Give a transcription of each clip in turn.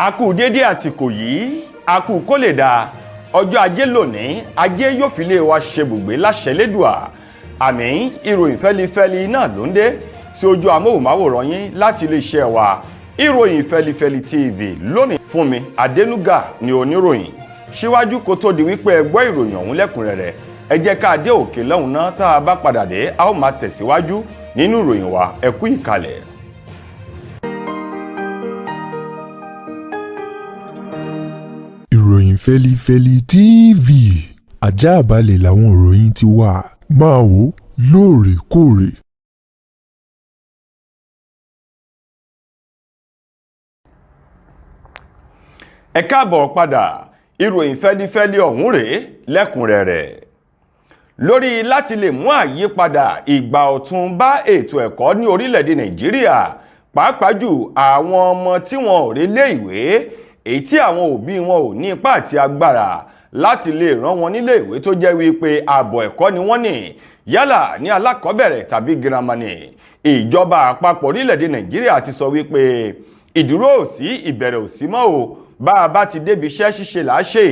A kú dédé àsìkò yìí, a kú kó lè dáa. Ọjọ́ Ajé lónìí, Ajé yóò fi lé wa ṣe bùgbé láṣẹ Lédùà, àmín. Ìròyìn fẹ́lifẹ́li náà ló ń dé sí ojú amóhùnmáwòrán yín láti iléeṣẹ́ wa, Ìròyìn Fẹ́lifẹ́li TV. Lónìí, Fúnmi Adénúgà ni oníròyìn. Síwájú kó tó di wípé ẹ gbọ́ ìròyìn ọ̀hún lẹ́kùnrẹ́rẹ́, ẹ jẹ́ ká dé òkè lọ́hùn náà. Tá a bá padà dé, a ó máa tẹ̀síwájú nínú ìròyìn wa. Ẹ kú ìkàlẹ̀. Ìròyìn Fẹ́lifẹ́li TV, àjààbalẹ̀ làwọn ìròyìn ti wà, máa wò lóòrèkóòrè. Ẹ káàbọ̀ padà. Ìròyìn fẹ́lifẹ́li ọ̀hún rèé lẹ́kùnrẹ́rẹ́. Lórí láti lè mú àyípadà ìgbà ọ̀tun bá ètò ẹ̀kọ́ ní orílẹ̀-èdè Nàìjíríà, pàápàá jù àwọn ọmọ tí wọn ò relé ìwé, èyí tí àwọn òbí wọn ò ní ipá àti agbára láti lè rán wọn nílé ìwé, tó jẹ́ wípé ààbọ̀ ẹ̀kọ́ ni wọ́n ní, yálà ní alákọ̀ọ́bẹ̀rẹ̀ tàbí girama ni, ìjọba àpapọ̀ orílẹ̀-èdè Nàìjíríà ti sọ wípé ìdúró ò sí, ìbẹ̀rẹ̀ ò sí mọ́ o. Bá a bá ti débi iṣẹ́ ṣíṣe là á ṣe,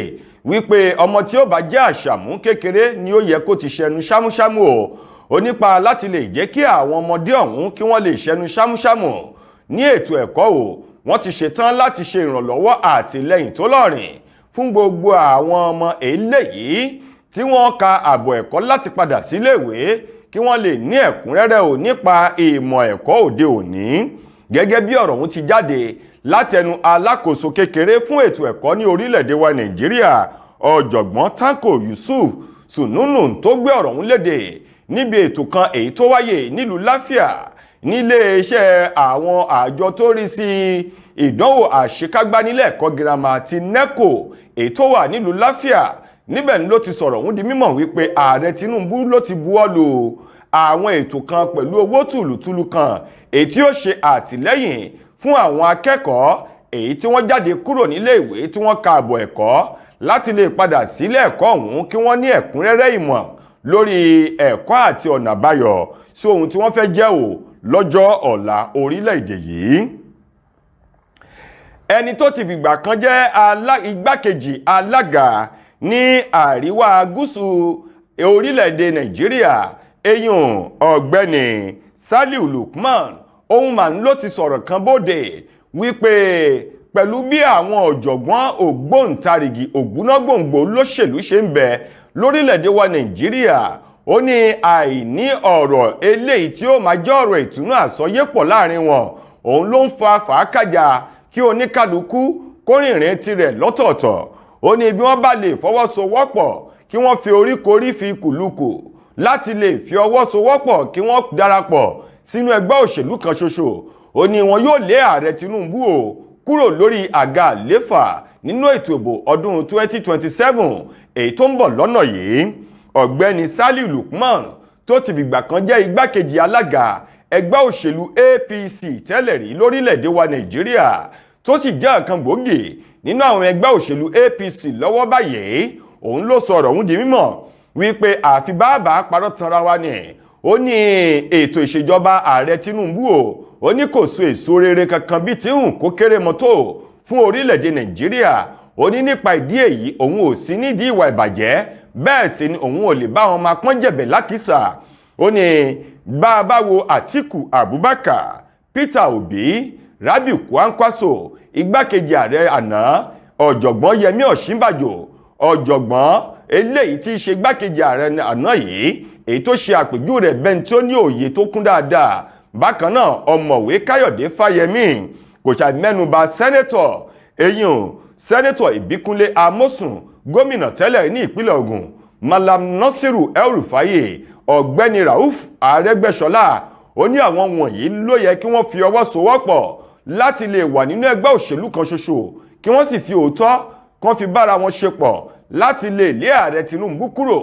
wípé ọmọ tí ó bá jẹ́ àṣàmú, kékeré ni ó yẹ kó ti ṣẹnu ṣámúṣámú o. Ó nípa láti lè jẹ́ kí àwọn ọmọdé ọ̀hún kí wọ́n lè ṣẹnu ṣámúṣámú ní ètò ẹ̀kọ́ o, wọ́n ti ṣetán láti ṣe ìrànlọ́wọ́ àtìlẹ́yìn tó lọ́rìn fún gbogbo àwọn ọmọ eléyìí tí wọ́n ka àbọ̀ ẹ̀kọ́ láti padà síléèwé, kí wọ́n lè ní ẹ̀kúnrẹ́rẹ́ ò nípa ìmọ̀ ẹ̀kọ́ òde òní. Gẹ́gẹ́ bí ọ̀rọ̀ ọ̀hún ti jáde látẹnu alákòóso kékeré fún ètò ẹ̀kọ́ ní orílẹ̀-èdè wa Nàìjíríà, Ọ̀jọ̀gbọ́n Tanko Yusuf Sununu, tó gbé ọ̀rọ̀ ọ̀hún léde níbi ètò kan èyí tó wáyé nílùú Láfíà, nílé iṣẹ́ àwọn àjọ tó rí sí ìdánwò àṣekágbá nílé ẹ̀kọ́ girama ti NECO, èyí tó wà nílùú Láfíà. Níbẹ̀ ni ló ti sọ̀rọ̀ ọ̀hún di mímọ̀ wípé Ààrẹ Tinubu ló ti buwọ́ lù àwọn ètò kan pẹ̀lú owó tùlùtùlù kan, èyí tí ó ṣe àtìlẹ́yìn fún àwọn akẹ́kọ̀ọ́ èyí tí wọ́n jáde kúrò nílé ìwé, tí wọ́n ka àbọ̀ ẹ̀kọ́, láti lè padà sílé ẹ̀kọ́ ọ̀hún, kí wọ́n ní ẹ̀kúnrẹ́rẹ́ ìmọ̀ lórí ẹ̀kọ́ àti ọ̀nà àbáyọ sí ohun tí wọ́n fẹ́ jẹ́ ò lọ́jọ́ ọ̀la orílẹ̀-èdè yìí. Ẹni tó ti fìgbà kan jẹ́ igbákejì alága ní àríwá gúúsù orílẹ̀-èdè Nàìjíríà, eyín Ọ̀gbẹ́ni Saliu Lukman, ohun mà ń ló ti sọ̀rọ̀ kan bóde wípé pẹ̀lú bí àwọn ọ̀jọ̀gbọ́n ògbóǹtarìgì ògbónágbòǹgbò lóṣèlú ṣe ń bẹ lórílẹ̀-èdè wa Nàìjíríà, ó ní àìní ọ̀rọ̀ eléyìí tí ó máa jẹ́ ọ̀rọ̀ ìtùnú àsọyépọ̀ láàrin wọn, òun ló ń fa fàákàjà kí oníkálukú kó rìnrìn tirẹ̀ lọ́tọ̀ọ̀tọ̀. Ó ní bí wọ́n bá lè fọwọ́sowọ́pọ̀, kí wọ́n fi oríkorí fi kùlùkù láti lè fi ọwọ́ sowọ́pọ̀, kí wọ́n darapọ̀ sínú ẹgbẹ́ òṣèlú kan ṣoṣo, ó ní wọn yóò lé Ààrẹ Tinubu o kúrò lórí àga àléfà nínú ètò ìbò ọdún 2027 èyí tó ń bọ̀ lọ́nà yìí. Ọ̀gbẹ́ni Saliu Lukman, tó ti fìgbà kan jẹ́ igbákejì alága ẹgbẹ́ òṣèlú APC tẹ́lẹ̀ rí lórílẹ̀‐èdè wa Nàìjíríà, tó sì jẹ́ ọ̀kan gbòógì nínú àwọn ẹgbẹ́ òṣèlú APC lọ́wọ́ báyìí, òun ló sọ ọ̀rọ̀ ọ̀hún di mímọ̀ wípé àfi bàbá parọ́ tanra wa ni. Ó ní ètò ìṣèjọba Ààrẹ Tinubu o, ó ní kò so èso rere kankan bíi tí hùn kó kéré mọ́tò fún orílẹ̀-èdè Nàìjíríà. Ó ní nípa ìdí èyí, òun ò sí nídìí ìwà ìbàjẹ́, bẹ́ẹ̀ sì ni òun ò lè bá wọn máa pọ́n jẹ̀bẹ̀ lákìsà. Ó ní bá a bá wo Àtíkù Abubakar, Peter Obi, Rabiu Kwankwaso, igbákejì ààrẹ àná Ọ̀jọ̀gbọ́n Yẹmí Ọ̀ṣínbàjò, ọ̀jọ̀gbọ́n eléyìí tí í ṣe igbákejì ààrẹ àná yìí, èyí tó ṣe àpèjúwe rẹ̀ bẹ́ẹ̀ tí ó ní òye tó kún dáadáa. Bákan náà, Ọ̀mọ̀wé Káyọ̀dé Fáyẹmí, kò ṣàì mẹ́nuba Senator eyín, Senator Ìbíkúnlé Amósùn, gómìnà tẹ́lẹ̀ ní ìpínlẹ̀ Ògùn, Malam Nasiru El-Rufai, Ọ̀gbẹ́ni Rauf Arẹ́gbẹ́ṣọlá. Ó ní àwọn wọ̀nyí ló yẹ kí wọ́n fi ọwọ́ sowọ́pọ̀ láti lè wà nínú ẹgbẹ́ òṣèlú kan ṣoṣo, kí wọ́n sì fi òótọ́ kan fi bára wọn ṣe pọ̀ láti lè lé Ààrẹ Tinubu kúrò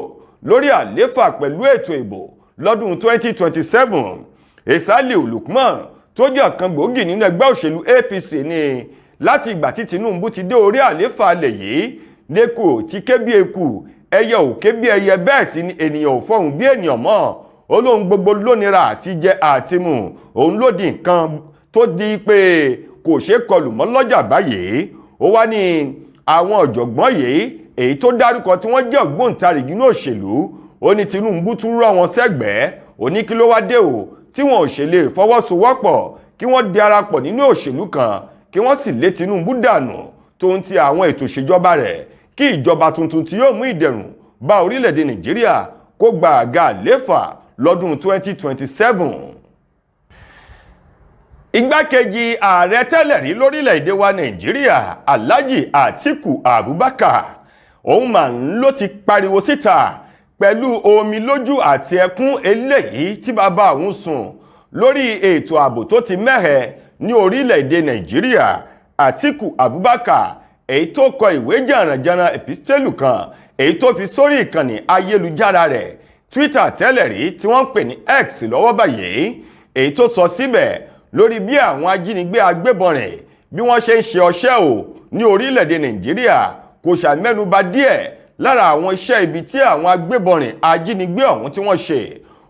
lórí àléfà pẹ̀lú ètò ìbò lọ́dún 2027. Saliu Lukman, tó jẹ́ ọ̀kan gbòógì nínú ẹgbẹ́ òṣèlú APC, ní láti ìgbà tí Tinubu ti dé orí àléfà alẹ̀ yìí, lẹ́kọ̀ọ́ ti ké bí eku, ẹyẹ ò ké bí ẹyẹ, bẹ́ẹ̀ sì ni ènìyàn ò fọhùn bí ènìyàn mọ́. Ó lóhun gbogbo lónira àti jẹ àti mu, òun ló di nǹkan tó di pé Kò ṣeé kọlù mọ́ lọ́jà báyìí. Ó wá ní àwọn ọ̀jọ̀gbọ́n yìí èyí tó dárúkọ tí wọ́n jẹ́ ògbóǹtarìgì nínú òṣèlú, ó ní Tinubu tún rọ́ wọn sẹ́gbẹ̀ẹ́. Ó ní kí ló wá dé o tí wọn ò ṣe lè fọwọ́sowọ́pọ̀, kí wọ́n di ara pọ̀ nínú òṣèlú kan, kí wọ́n sì lé Tinubu dànù tó ń ti àwọn ètò ìṣèjọba rẹ̀, kí ìjọba tuntun tí yóò mú ìdẹ̀rùn bá orílẹ̀-èdè Nàìjíríà kó gba àga àléfà lọ́dún 2027. Igbákejì ààrẹ tẹ́lẹ̀ rí lórílẹ̀-èdè wa Nàìjíríà, Alhaji Atiku Abubakar, òun mà ń ló ti pariwo síta pẹ̀lú omi lójú àti ẹkún eléyìí tí bàbá òun sùn lórí ètò ààbò tó ti mẹ́hẹ̀ ní orílẹ̀-èdè Nàìjíríà. Atiku Abubakar, èyí tó kọ ìwé jàǹrànjàǹràn epistole kan èyí tó fi sórí ìkànnì ayélujára rẹ̀, Twitter tẹ́lẹ̀ rí tí wọ́n ń pè ní X lọ́wọ́ báyìí, èyí tó sọ síbẹ̀ lórí bí àwọn ajínigbé agbébọn rìn bí wọ́n ṣe ń ṣe ọṣẹ́ o ní orílẹ̀-èdè Nàìjíríà, kò ṣàmẹ́nuba díẹ̀ lára àwọn iṣẹ́ ibi tí àwọn agbébọn rìn ajínigbé ọ̀hún tí wọ́n ṣe.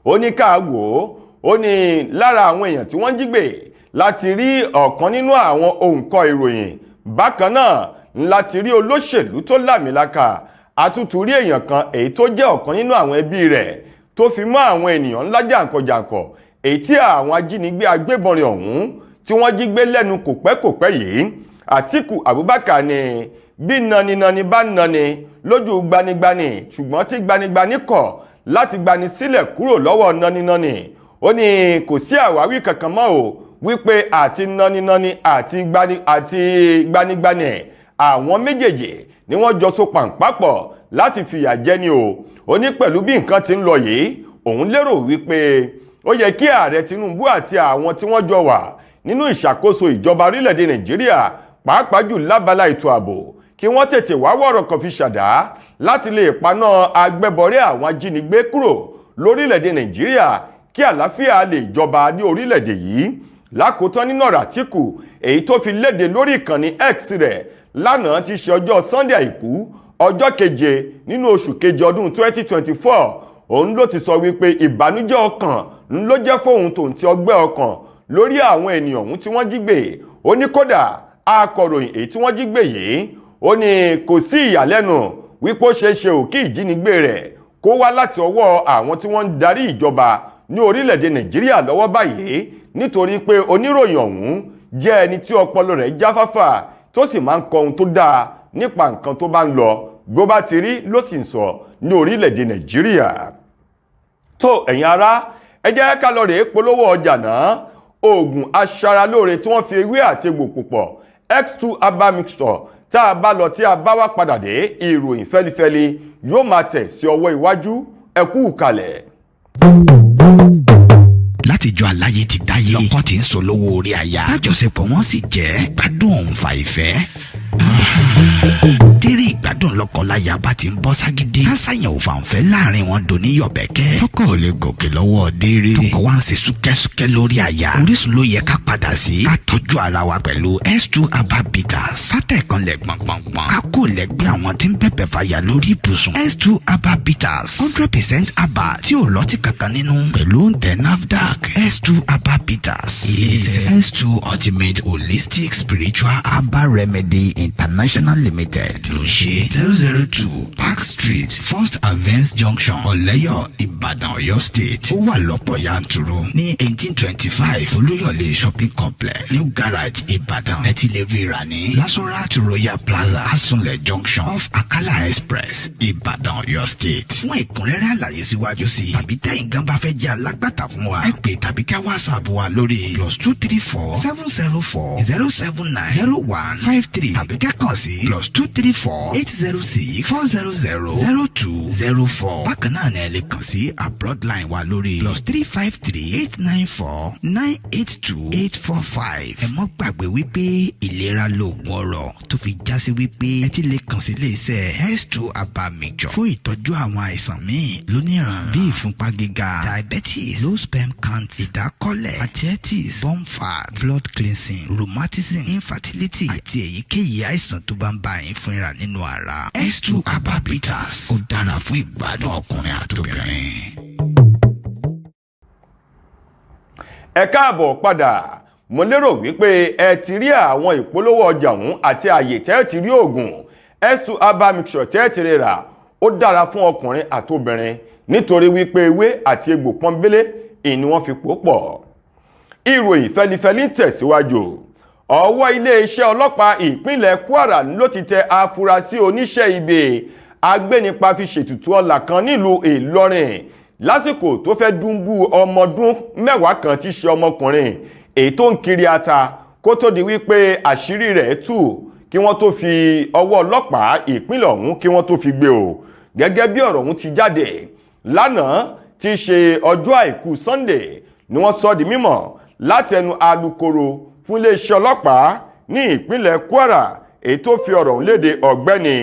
Ó ní ká wò ó, ó ní lára àwọn èèyàn tí wọ́n jí gbé láti rí ọ̀kan nínú àwọn òǹkọ ìròyìn, bákan náà láti rí olóṣèlú tó lámìlaka, àtútù rí èèyàn kan èyí tó jẹ́ ọ̀kan nínú àwọn ẹbí rẹ̀, tó fi mọ́ àwọn ènìyàn ńlá jàǹkànjàǹkàn èyí tí àwọn ajínigbé agbébọnrin ọ̀hún tí wọ́n jí gbé lẹ́nu kòpẹ́kòpẹ́ yìí. Àtíkù Abubakar ní bí naninani bá nani lójú gbanigbani, ṣùgbọ́n tí gbanigbani kọ̀ láti gbani sílẹ̀ kúrò lọ́wọ́ naninani, ó ní kò sí àwáwí kankan mọ́ o, wípé àti naninani àti gbanigbani, àwọn méjèèjì ni wọ́n jọ so pàǹpápọ̀ láti fìyà jẹni o. Ó ní pẹ̀lú bí nǹkan ti ń lọ yìí, òun lérò wípé ó yẹ kí ààrẹ Tinubu àti àwọn tí wọ́n jọ wà nínú ìṣàkóso ìjọba orílẹ̀-èdè Nàìjíríà, pàápàá jù lábala ètò ààbò, kí wọ́n tètè wá wọ̀rọ̀ kan fi ṣàdá láti lè paná agbẹ́bọrẹ́ àwọn ajínigbé kúrò lórílẹ̀-èdè Nàìjíríà, kí àlàáfíà lè jọba ní orílẹ̀-èdè yìí. Lákòótán, nínú ọ̀rọ̀ Àtíkù èyí tó fi léde lórí ìkànnì X rẹ̀ lánàá ti ṣe ọjọ́ Sunday, Àìkú, ọjọ́ 7 nínú oṣù 7 ọdún 2024, òun ló ti sọ wípé ìbànújẹ́ ọkàn ló jẹ́ fóun tòun ti ọgbẹ́ ọkàn lórí àwọn ènìyàn ọ̀hún tí wọ́n jí gbé. Ó ní kódà akọ̀ròyìn èyí tí wọ́n jí gbé yìí, ó ní kò sí ìyàlẹ́nu wípé ó ṣeé ṣe ò kí ìjínigbé rẹ̀ kó wá láti ọwọ́ àwọn tí wọ́n ń darí ìjọba ní orílẹ̀-èdè Nàìjíríà lọ́wọ́ báyìí, nítorí pé oníròyìn ọ̀hún jẹ́ ẹni tí ọpọlọ rẹ̀ jáfáfá, tó sì máa ń kọ ohun tó dáa nípa nǹkan tó bá ń lọ, bó bá ti rí ló sì ń sọ ní orílẹ̀-èdè Nàìjíríà. Tó, ẹ̀yin ará, ẹ jẹ́ ká lọ rèé polówó ọjà náà. Oògùn aṣaralóore tí wọ́n fi ewé àti egbò pòpọ̀, X2 herbal mixture, tá a bá lọ tí a bá wá padà dé, ìròyìn fẹ́lifẹ́li yóò máa tẹ̀ sí ọwọ́ iwájú. Ẹ kú kalẹ̀. Látijọ́ aláyé ti dáyé, lọ́kọ tí ń sọ lówó orí aya, tájọṣepọ̀ wọn sì jẹ́ gbádùn òun fa ìfẹ́ tẹ́rẹ̀. Ìgbádùn lọ́kọláya bá ti ń bọ́ ságídé, kásáyàn ò fàǹfẹ́ láàrin wọn dòní yọ̀bẹ̀kẹ́. Tọkọ ò lè gòkè lọ́wọ́ déré, tọkọ wa ń ṣe súkẹ́súkẹ́ lórí aya. Orísun ló yẹ ká padà sí, ká tọ́jú ara wa pẹ̀lú S2 Herbal Bitters. Sátẹ̀kanlẹ̀ gbọ̀ngbọ̀ngbọ̀n, ká kó lẹ́gbẹ́ àwọn tí ń bẹ̀bẹ̀ fàyà lórí ibùsùn. S2 Herbal Bitters, 100% herbal tí ò lọ́tí kankan nínú, pẹ̀lú òǹtẹ̀ NAFDAC. S2 Herbal Bitters, ilé-iṣẹ́ S2 Ultimate Holistic Spiritual Herbal Remedy International Limited ló ń ṣe. 002 Park Street, First Avance Junction, Ọ̀lẹ́yọ̀, Ìbàdàn, Ọ̀yọ́ State. Ó wà lọ́pọ̀ yanturu ní 1825 Olúyọ̀lé Shopping Complex, New Garage, Ìbàdàn. Ẹ ti lè rí rà ní Lasorat Royal Plaza, Asunlẹ̀ Junction, off Akala Express, Ìbàdàn, Ọ̀yọ́ State. Fún ẹ̀kúnrẹ́rẹ́ àlàyé síwájú sí i tàbí tẹ́yin gan bá fẹ́ jẹ́ alágbàtà fún wa, ẹ pè tàbí ká WhatsApp wa lórí +234 704 079 0153 tàbí ká kàn sí +234 806 400 0204. Bákan náà ni ẹ lè kàn sí abroad line wa lórí +353 894 982 845. Ẹ mọ́ gbàgbé wípé ìlera lóògùn ọrọ̀, tó fi já sí wípé ẹ ti lè kàn sí iléeṣẹ́ S2 Herbal Mixture fún ìtọ́jú àwọn àìsàn míì lóníran bíi ìfúnpá gíga, diabetes, low sperm count, ìdákọ́lẹ̀, arthritis, bone fat, blood cleansing, rheumatism, infertility àti èyíkéyìí àìsàn tó bá ń bá yín fínra nínú ara. S2 Herbal Bitters, ó dára fún ìgbádùn ọkùnrin àtobìnrin. Ẹ káàbọ̀ padà. Mo lérò wípé ẹ ti rí àwọn ìpolówó ọjà ọ̀hún àti àyè tẹ́ ẹ ti rí oògùn S2 herbal mixture tẹ́ ẹ ti rí rà. Ó dára fún ọkùnrin àtobìnrin nítorí wípé ewé àti egbò pọ́nbélé ìní wọ́n fi pò pọ̀. Ìròyìn fẹlifẹli ń tẹ̀síwájú. Ọwọ́ iléeṣẹ́ ọlọ́pàá ìpínlẹ̀ Kwara ló ti tẹ afurasí oníṣẹ́ ibi agbénipa fi ṣètùtù ọlà kan nílùú Ìlọrin lásìkò tó fẹ́ dúnbú ọmọdún 10 kan tí ṣe ọmọkùnrin èyí tó ń kiri ata, kó tó di wípé àṣírí rẹ̀ tú kí wọ́n tó fi ọwọ́ ọlọ́pàá ìpínlẹ̀ ọ̀hún kí wọ́n tó fi gbé o. Gẹ́gẹ́ bí ọ̀rọ̀ ọ̀hún ti jáde lánàá tí í ṣe ọjọ́ àìkú Sunday ni wọ́n sọ di mímọ̀ látẹnu alukoro fún iléeṣẹ́ ọlọ́pàá ní ìpínlẹ̀ Kwara èyí tó fi ọ̀rọ̀ ọ̀hún léde, ọ̀gbẹ́ni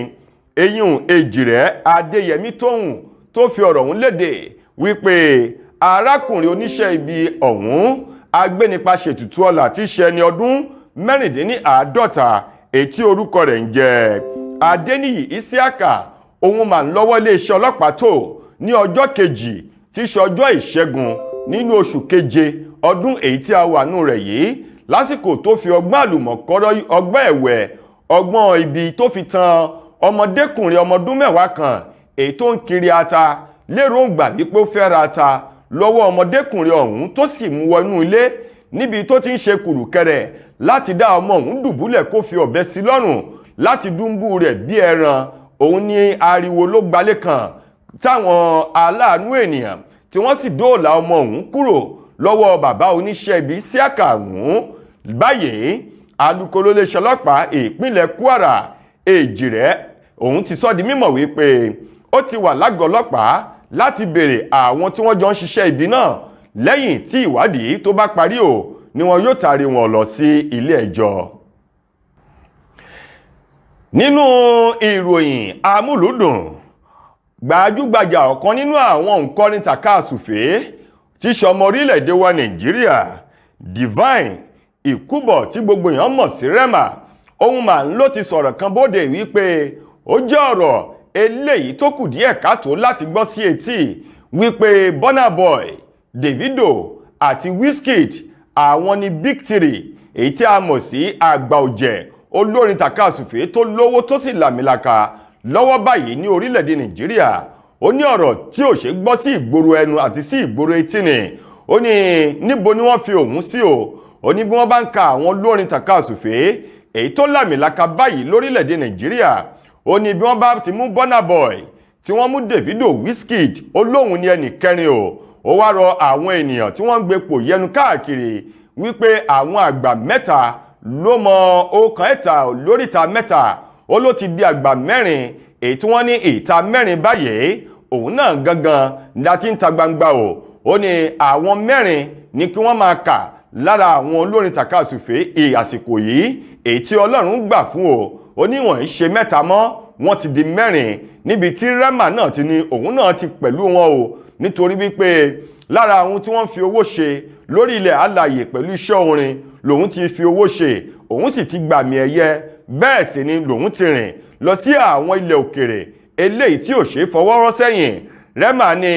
eyín Èjìrẹ́ Adéyẹmí Tóhùn, tó fi ọ̀rọ̀ ọ̀hún léde wípé arákùnrin oníṣẹ́ ibi ọ̀hún agbénipa ṣètùtù ọlà tí í ṣe ẹni ọdún 46 èyí tí orúkọ rẹ̀ ń jẹ́ Adéníyì Isiaka, òun mà ń lọ́wọ́ iléeṣẹ́ ọlọ́pàá tó ní ọjọ́ kejì tí í ṣe ọjọ́ ìṣẹ́gun nínú oṣù keje ọdún èyí tí a wà nù rẹ̀ yìí, lásìkò tó fi ọgbọ́n àlùmọ̀kọ́rọ́, ọgbọ́n ẹ̀wẹ̀, ọgbọ́n ibi tó fi tan ọmọdékùnrin ọmọdún 10 kan èyí tó ń kiri ata, lérògbà wípé ó fẹ́ ra ata lọ́wọ́ ọmọdékùnrin ọ̀hún, tó sì mú wọnú ilé níbi tó ti ń ṣe kùrùkẹrẹ láti dá ọmọ ọ̀hún dùbúlẹ̀ kó fi ọ̀bẹ sí lọ́rùn láti dúnbú rẹ̀ bí ẹran. Òun ní ariwo ló gbalé kan táwọn aláàánú ènìyàn tí wọ́n sì dóòlà ọmọ ọ̀hún kúrò lọ́wọ́ bàbá oníṣẹ́ ibi Isiaka ọ̀hún. Báyìí, alukoro iléeṣẹ́ ọlọ́pàá ìpínlẹ̀ Kwara Èjìrẹ́ òun ti sọ di mímọ̀ wípé ó ti wà lágọ̀ọ́ ọlọ́pàá láti béèrè àwọn tí wọ́n jọ ń ṣiṣẹ́ ibi náà. Lẹ́yìn tí ìwádìí tó bá parí o ni wọn yóò taari wọn lọ sí ilé ẹjọ́. Nínú ìròyìn amúlùúdùn, gbajúgbajà ọ̀kan nínú àwọn òǹkọrin tàkasúfèé tí ṣe ọmọ orílẹ̀-èdè wa Nàìjíríà, Divine Ìkúbọ̀ tí gbogbo èèyàn mọ̀ sí Rema, ohun mà ń ló ti sọ̀rọ̀ kan bóde wípé ó jẹ́ ọ̀rọ̀ eléyìí tó kù díẹ̀ káàtó láti gbọ́ sí etí, wípé Burna Boy, Davido àti Wizkid àwọn ni big three, èyí tí a mọ̀ sí àgbà ọ̀jẹ̀ olórin tàkasúfèé tó lówó tó sì làmìlaka lọ́wọ́ báyìí ní orílẹ̀-èdè Nàìjíríà. Ó ní ọ̀rọ̀ tí ò ṣe gbọ́ sí ìgboro ẹnu àti sí ìgboro etí ni. Ó ní níbo ni wọ́n fi òun sí o? Ó ní bí wọ́n bá ń ka àwọn olórin tàkasúfèé èyí tó làmìlaka báyìí lórílẹ̀-èdè Nàìjíríà, ó ní bí wọ́n bá ti mú Burna Boy, tí wọ́n mú Davido, Wizkid, ó lóun ní ẹnì kẹrin o. Ó wá rọ àwọn ènìyàn tí wọ́n ń gbepò yẹnu káàkiri wípé àwọn àgbà mẹ́ta ló mọ ọ̀kan ẹ̀ta lóríta mẹ́ta. Ó ló ti di àgbà mẹ́rin èyí tí wọ́n ní ìta mẹ́rin báyìí, òun náà gangan ní a ti ń ta gbangba o. Ó ní àwọn mẹ́rin ní kí wọ́n máa kà lára àwọn olórin tàkasúfèé àsìkò yìí èyí tí Ọlọ́run gbà fún o. Ó ní wọ́n ń ṣe mẹ́ta mọ́, wọ́n ti di mẹ́rin, níbi tí Rema náà ti ní òun náà ti pẹ̀lú wọn o, nítorí wípé lára àwọn tí wọ́n fi owó ṣe lórí ilẹ̀ alàyè pẹ̀lú iṣẹ́ orin lòun ti fi owó ṣe, òun sì ti gbàmì ẹ̀yẹ, bẹ́ẹ̀ sì ni lòun ti rìn lọ sí àwọn ilẹ̀ òkèrè eléyìí tí ò ṣe fọwọ́ rọ́ sẹ́yìn. Rema ní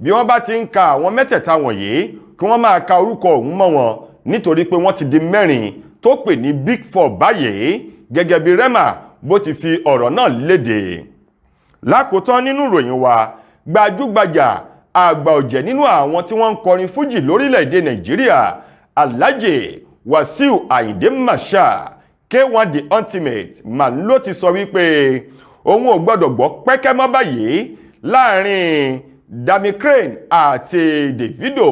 bí wọ́n bá ti ń ka àwọn mẹ́tẹ̀ẹ̀ta wọ̀nyí, kí wọ́n máa ka orúkọ òun mọ́ wọn, nítorí pé wọ́n ti di mẹ́rin tó pè ní big four báyìí, gẹ́gẹ́ bí Rema bó ti fi ọ̀rọ̀ náà léde. Lákòótán nínú ìròyìn wa, gbajúgbajà àgbà ọ̀jẹ̀ nínú àwọn tí wọ́n ń kọrin fújì lórílẹ̀‐èdè Nàìjíríà, Alhaji Wasiu Ayinde Marshal, K1 The Ultimate, mà ló ti sọ wípé òun ò gbọ́dọ̀ gbọ́ pẹ́kẹ́ mọ́ báyìí láàrin Dami Crane àti Davido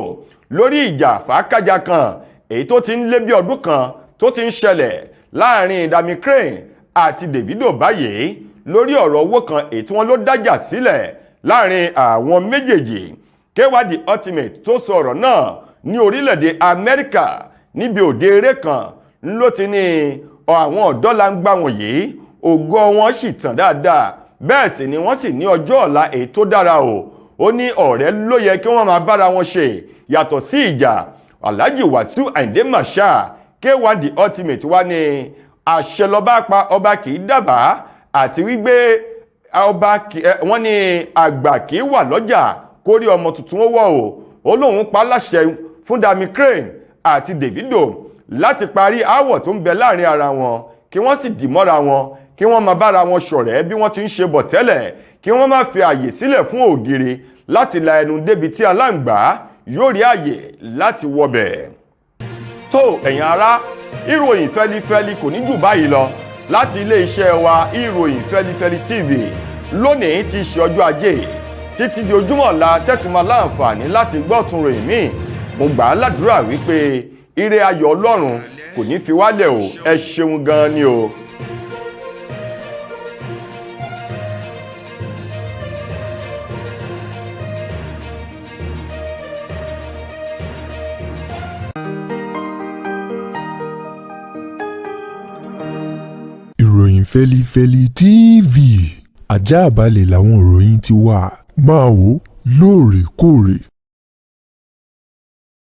lórí ìjà fàákájà kan èyí tó ti ń lé bí ọdún kan tó ti ń ṣẹlẹ̀ láàrin Dami Crane àti Davido báyìí lórí ọ̀rọ̀ owó kan èyí tí wọ́n ló dájà sílẹ̀ láàrin àwọn méjèèjì. K1 The Ultimate tó sọ ọ̀rọ̀ náà ní orílẹ̀-èdè Amẹ́ríkà níbi òde eré kan ló ti ní àwọn ọ̀dọ́ la ń gbà wọ̀nyí, ògo wọn sì tàn dáadáa, bẹ́ẹ̀ sì ni wọ́n sì ní ọjọ́ ọ̀la èyí tó dára o. Ó ní ọ̀rẹ́ ló yẹ kí wọ́n máa bára wọn ṣe yàtọ̀ sí ìjà. Alhaji Wasiu Ayinde Marshal, K1 The Ultimate, wá ní àṣẹ lọ́ba pa, ọba kì í dábàá, àti wípé ọba wọ́n ní àgbà kì í wà lọ́jà kórí ọmọ tuntun ó wọ̀ o. Ó lóun pa láṣẹ fún Dami Crane àti Davido. Láti parí aáwọ̀ tó ń bẹ láàrin ara wọn, kí wọ́n sì dì mọ́ra wọn, kí wọ́n máa bára wọn ṣọ̀rẹ́ bí wọ́n ti ń ṣe bọ̀ tẹ́lẹ̀, kí wọ́n má fi àyè sílẹ̀ fún ògiri láti la ẹnu débi tí aláǹgbá yóò rí àyè láti wọbẹ̀. Tó, ẹ̀yin ará, ìròyìn fẹ́lifẹ́li kò ní jù báyìí lọ láti ilé-iṣẹ́ wa, Ìròyìn Fẹ́lifẹ́li TV, lónìí ti ṣe ọjọ́ Ajé. Títí di ojúmọ́ ọ̀la tẹ́tùmọ̀ láǹfààní láti gbọ́ tún ròyìn míì, mo gbà á ládùúrà wípé ire ayọ̀ Ọlọ́run kò ní fi wálẹ̀ o. Ẹ ṣeun gan-an ni o. Ìròyìn Fẹ́lifẹ́li TV, ajáàbalẹ̀ làwọn ìròyìn ti wà. Máa wò lóòrèkóòrè.